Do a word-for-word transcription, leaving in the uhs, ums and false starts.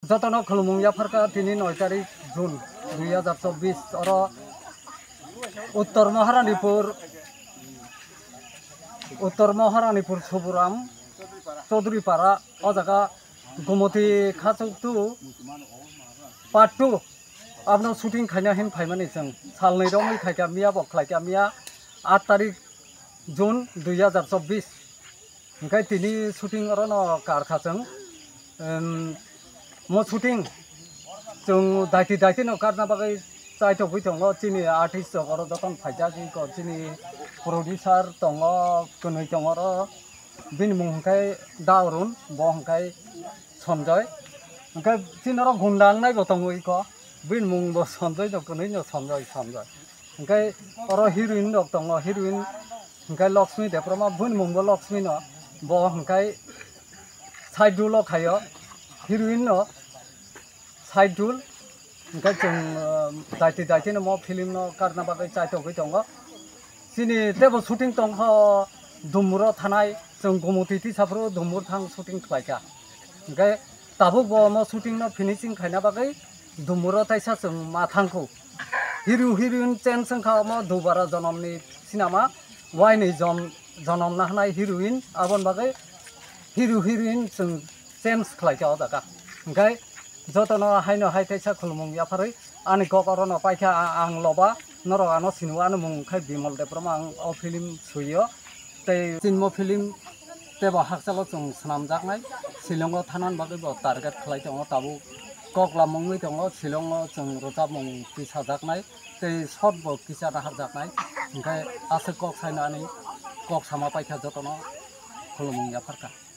Jotono khulumung yapharkha tini noi tarik June dui hajar chobbish oro Uttor Maharanipur, Uttor Maharanipur Suburam Chaudhuripara o jaga Gomoti Khachuktu part two abono shooting khaina hin phaimani chwng salnwi romwi khaikha miya bo khlaikha miya aat tarik June dui hajar chobbish. Hingkhe tini shooting orono karkha chwng, em, mo shooting chwng daiti daiti no karna bagwi chaitogwi tongo, chini artist rok oro jotono phaijak, iko chini producer tongo, kwnwi tongo oro, bini mung hwnkhe Daurun, bo hwnkhe Sanjoy. Hwnkhe chini oro gunda wngnai bo tongo iko, bini mung bo Sanjoy no, kwnwi no Sanjoy, Sanjoy. Hwnkhe oro heroine rok tongo, heroine hwnkhe Laxmi Debbarma, bini mung bo Laxmi no, bo hwnkhe side role o khaio, heroine no side role, hwnkhe chwng, uh, daiti daiti no mo film no karna bagwi chaitogwi tongo. Chini tebo shooting tongkha Dumuro thanai, chwng Gomoti tisaphuru Dumur thang shooting khlaikha. Hwnkhe tabuk bo omo shooting no finishing khaina bagwi Dumuro taisa chwng ma thangkhu. Hero heroine change wngkha omo dubara jonomni sinama, waini jom-, jonom nahnai heroine, aboni bagwi hero heroine chwng change khlaikha o jaga. Hwnkhe jotono haino hai teisa khulumung yapharwi ani kok orono paikha, a-, ang loba, norok ano siniwo, ani mung khai Bimal Debbarma, ang o film suio. Tei chini mo film tebo hakchalo chwng swnamjaknai, Shillongo thanani bagwi bo target khlai tongo, tabuk kok lamungwi tongo, Shillongo chwng rwchapmung tisajaknai, tei shot bo kisa naharjaknai, hwnkhe aswk kok saino ani kok sama paikha jotono khulumung yapharkha.